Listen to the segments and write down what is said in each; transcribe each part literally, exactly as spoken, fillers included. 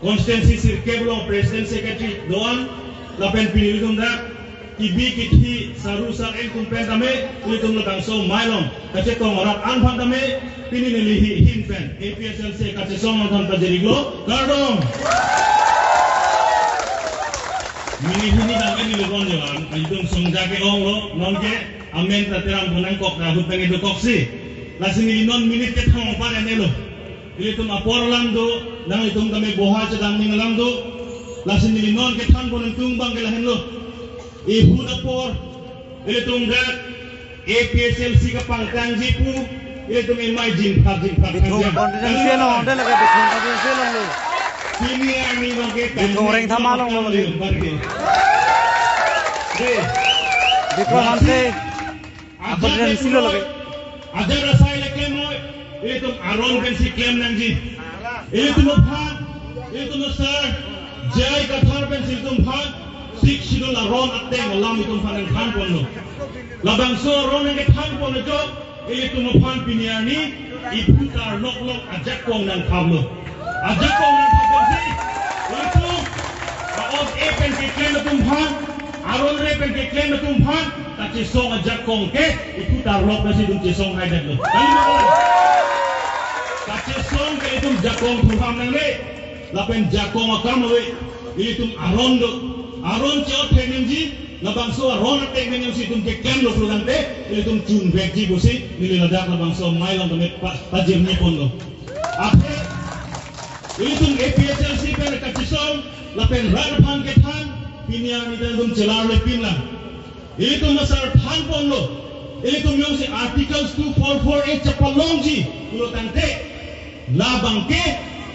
Constituency sirkep along president secretary do-an, lapen pini ilitum dak kebi kethe saru sar-en atum pen tame ilitum labangso amei along kachetong arat an aphan tame pini neli ahin pen A P H L C kachesong nangthan pajir-iklo, kardom. Mini hini dam-en neli ron joan, ilitum songja ke-onglo, non ke amen ta teram ponang kok ta ahut pen kedo koksi. Lasi neli non minute kethang par en-elo. Ilitum apor alam do, nanglitum tame boha chedam ning alam do. Lasi neli non kethan pon nangtum abang ke lahenlo. Ahut apor, ilitum dak A P H L C kapangtangji pu, ilitum amei jin phak jin phak Bithung thangja. Constituency along, ante lake Bithung constituency alonglo. Pini arni abang ke Bithung Rengthama alonglo lake. Abang ke. Dei. Bithung ante. Apa dia silo lake? Ajat asai le klem noi, ilitum aron pensi klem nangji. Ilitum aphan, ilitum asar, J I Kathar pensi ilitum aphan, Sixth Schedule aron ateng alam ilitum aphan nangthan ponlo. Labangso aron nangkethan pon ajok, ilitum aphan pini arni, iphu tarlok lok ajakong nangthanlo. Ajakong nangthan ponsi, ilitum, a-os e pen keklem atum aphan, aron re pen keklem atum aphan, kachesong ajakong ke, iphu tarlok pensi itum chesong haidetlo. Kali ma? Kachesong ke itum jakong thuham nangne, lapen jakong akam ave, ilitum aron do, aron che-ot thek nangji, labangso aron ateng pen jongsi itum keklemlo pulo tangte, ilitum chunvekji pusi, neli ladak labangso amei along tame pa-, pajirni ponlo. Aphi, ilitum A P H L C pen kachesong, lapen rat aphan kethan, pini arni ta itum chelarle pinlang. Ilitum asar than ponlo. Ilitum jongsi Article two four four A chepalongji pulo tangte, labang ke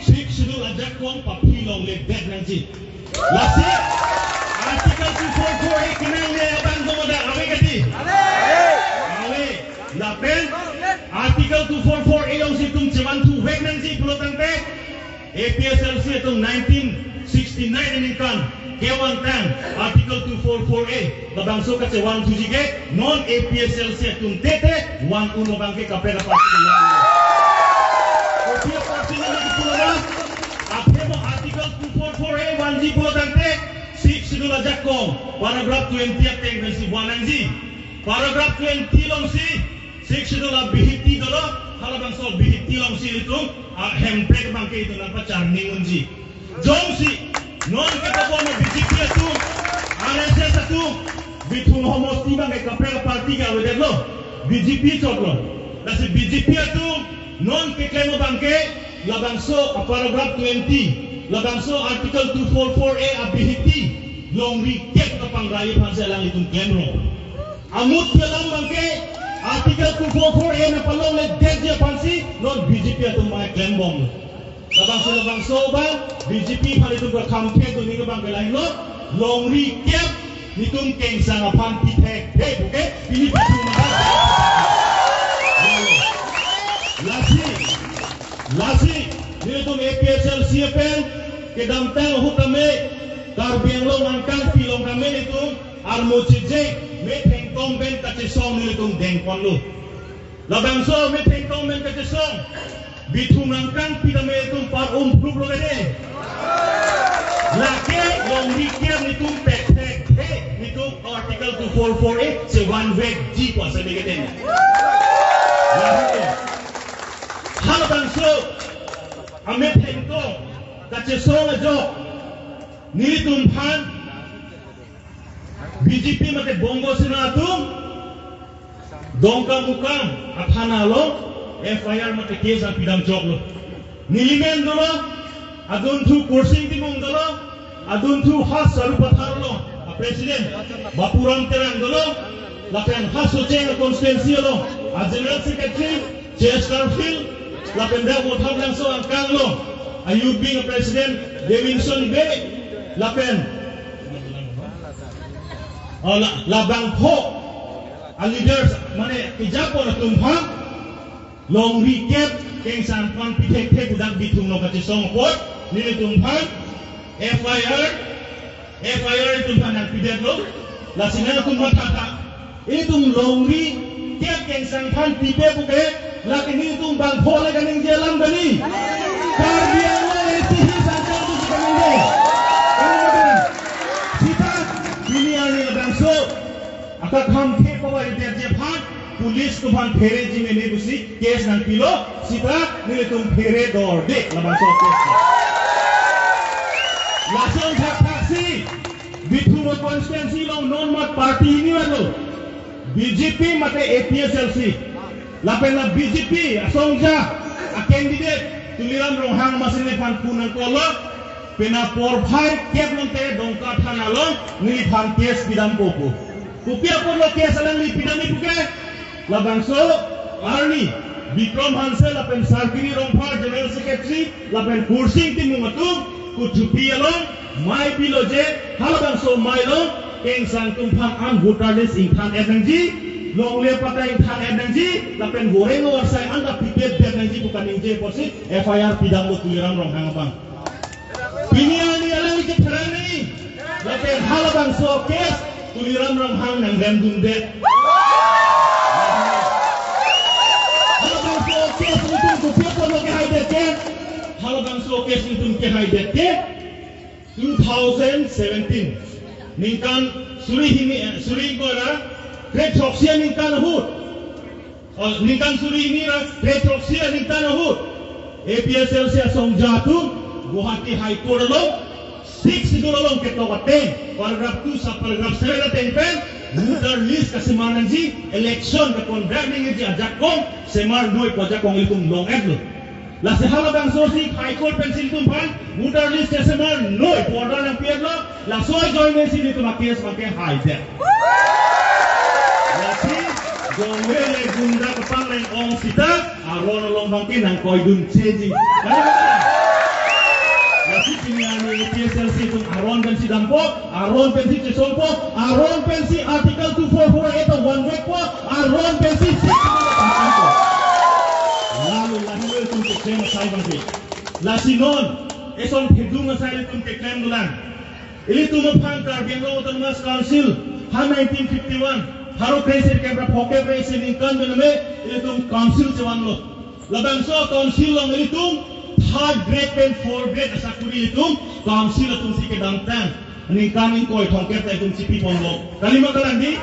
Sixth Schedule ajakong paphi longledet nangji. Lasi Article two four four A kenangle abang do ma dak, ave kedi? Ave. Lapen Article two four four A jongsi itum chevanthuvek nangji pulo tangte, A P H L C atum nineteen sixty-nine aningkan kevantang Article two four four A, labangso kachevanthuji ke non A P H L C atum tete van-un abang ke kaprek aparty. Kopi aparty nangji pulo ma, aphi mo Article two four four A vanji pulo tangte, Sixth Schedule ajakong paragraph twenty ateng pensi van nangji. Paragraph twenty alongsi Sixth Schedule abihiti dolo, halabangso abihiti alongsi itum, a, Hemprek abang ke itum nangpacharning unji. Jongsi, non ke tabo na B J P atum, R S S atum, Bithung homosti abang ke kaprek aparty ke avedetlo, B J P chotlo. Lasi B J P atum, non keklem abang ke, labangso a paragraph twenty, labangso Article two four four A abihiti, longri kep kapangrai aphansi alanglitum klemlo. Amut alam abang ke Article two four four A nangpalongledetji aphansi non B J P atum abang klembom. Labangso labangso abang B J P aphan itum kakham thek dun ning abang ke lahenlo, longri kep nitum kengsang aphan pi thekthek, okay? Pini Bithung ma. Lasi, lasi, nelitum A P H L C pen kedamtang ahut tame, Karbi Anglong angkangpi along tame nelitum armu chijek, methengkong pen kachesong nelitum dengponlo. Labangso methengkong pen kachesong, Bithung angkangpi tame itum par-um phluplo kede. Lake longri kep nitum pethek, he, nitum Article two four four A chevanvekji pu asai kede. Lahenlo. Halabangso amethengkong kachesong ajok, nelitum aphan B J P mate Bongo Sena atum Dongkamukam athana along F I R mate case nangpidam choklo. Nelimen dolo, adunthu Kursing Timung dolo, adunthu ha Sarupathar along a President Bapuram Terang dolo, lapen ha Socheng constituency along a General Secretary Chester Phil, lapen dak Motham Langso angkang along a Youth Wing President Davidson Bey, lapen, oh, la, labangpho a leaders mane kejapon atum aphan longri kep kengsang aphan pi thekthek pu dak Bithung along kachesong apot nelitum aphan F I R, F I R itum aphan nangpidetlo. Lasi nangtum mathatha. Itum longri kep kengsang aphan pipe puke, lake nelitum bangpho le kaningje alam kali. Karbi Anglong A C hi sangkang tu suka Thamthe pavai det aphan police atum aphan phereji mene pusi case nangpilo, sita nelitum phere dorde labangso case. Lason thakthak si Bithung constituency along non mat party hini lo, B J P mate A P H L C. Lapen la B J P asongja a candidate Tuliram Ronghang amatsi neliphan pu nangkoklo, pena porphai kep nangte Dongka thana along neliphan case pidampo pu. Kopi apotlo case alangli pidamji puke, labangso arni Bikram Hanse lapen Sarkiri Rongphar General Secretary lapen Kursing Timung atum kuthupi along mei pilo je, halabangso mei along kengsang atum aphan an voter list ingthan-et nangji, longle patta ingthan-et nangji, lapen voreng avarsai anta pipet det nangji pu kaningje apotsi F I R pidamlo Tuliram Ronghang abang. Pini arni alangli kepherang nangji, lapen halabangso case Tuliram Ronghang nangremdunde. Halabangso case nelitum kopi apotlo kehaidet ke, halabangso case nelitum kehaidet ke, two thousand seventeen ningkan suri hini, eh, suri ingkoi ra kre throksi aningkan ahut, eh, ningkan suri hini ra kre throksi aningkan ahut A P H L C asongja atum Guwahati High Court along Sixth Schedule along ketok ateng, paragraph two sub paragraph seven ateng pen voter list kasemar nangji, election kaconduct nangji ajakong semar noi pu ajakong ilitum long-etlo. Lasi halabangso si High Court pensi ilitum aphan voter list kesemar noi pu order nangpi-etlo, laso ajoinesi ilitum a-case abangke haidet. Lasi jongwe le gunda kepaleng ong sita aron along abangke nangkoidun cheji. Lasi pini arni A P H L C atum aron pensi dampo, aron pensi chesongpo, aron pensi Article two four four A ta vanvekpo, aron pensi six. Lalu lahelo itum keklem asai abangke. Lasi non eson thedung asai itum keklem dolang. Ilitum aphan Karbi Anglong Autonomous Council ha nineteen fifty-one, pharo kre-isi kep ra phongkep kre-isi ningkan pen tame ilitum council chevanlo. Labangso council along ilitum third grade pen fourth grade asakuri ilitum council atumsi kedamtang. Ningkan ingkoi thomkep ta itum chipi ponlo. Kalima kalang dei?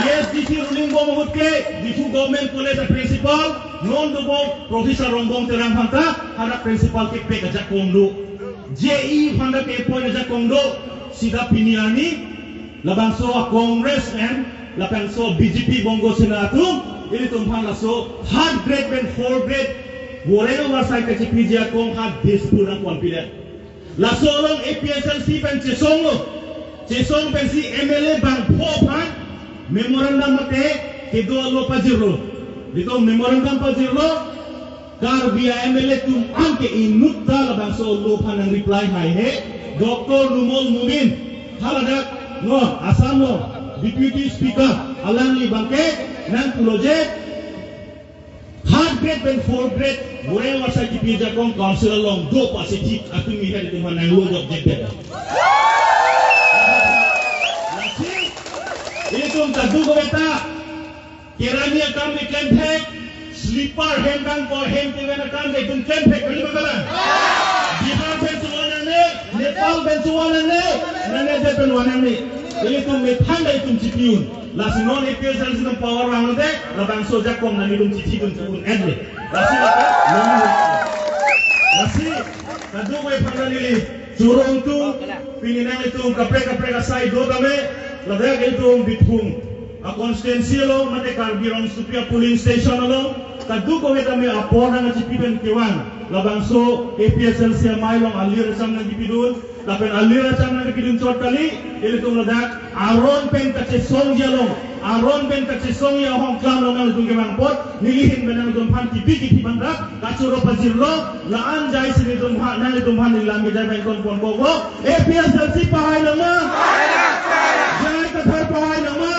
Yes, D C ruling bom ahut ke, Diphu Government College a-principal, non dobom Professor Rongbong Terang aphanta, hadak principal kepek ajakong do. J E aphanta ke-appoint ajakong do, sita pini arni, labangso a-Congress and labangso B J P Bongo Sena atum, ilitum aphan laso third grade pen fourth grade, voreng avarsai kachipiji akong ha Dispur nangponpidet. Laso along A P H L C pen chesonglo, chesong pensi M L A bangpho aphan memorandum mate kedo alo pajirlo. Ilitum memorandum pajirlo, Karbi a-M L A atum anke inutta labangso alo aphan nang reply haihe. Doctor Numal Momin, haladak non Assam along Deputy Speaker, alangli abangke nangpulo je, third grade pen fourth grade voreng avarsai kipiji akong council along do pasi thik atum iher itum aphan nanglo jok jek det. Lasi ilitum kadokave ta kerami akam ke klemthek, sleeper hem kangkor hem keven akam ke itum klemthek, kalima kalang? Bihar pen suwa nangne, Nepal pen suwa nangne, nangne je pen wa nangne. Ilitum methang ta itum chipi-un. Lasi non A P H L C atum power vanglote, labangso ajakong nanglitum chipi-un, chipi-un-et le. Lasi lake, lasi, lasi, kadokave aphan neli choro ingtung, pini nanglitum kaprek kaprek asai do tame, ladak ilitum Bithung a-constituency along, mate Karbi Rongsopi a-polling station along, kadokave tame apor nangkachipi pen kevang, labangso A P H L C amei along alir acham nangkipidun, lapen alir acham nangkipidun chot kali, ilitum ladak aron pen kachesongji along, aron pen kachesongji ahongklam along nanglitum kevang apot, neli ahin pen nanglitum aphan kipi kipi bandra kachoro pajirlo, la-an jaisi nelitum aphan, nanglitum aphan neli lam kejai pen ton ponkoklo, A P H L C pahai lama? J I Kathar pahai lama?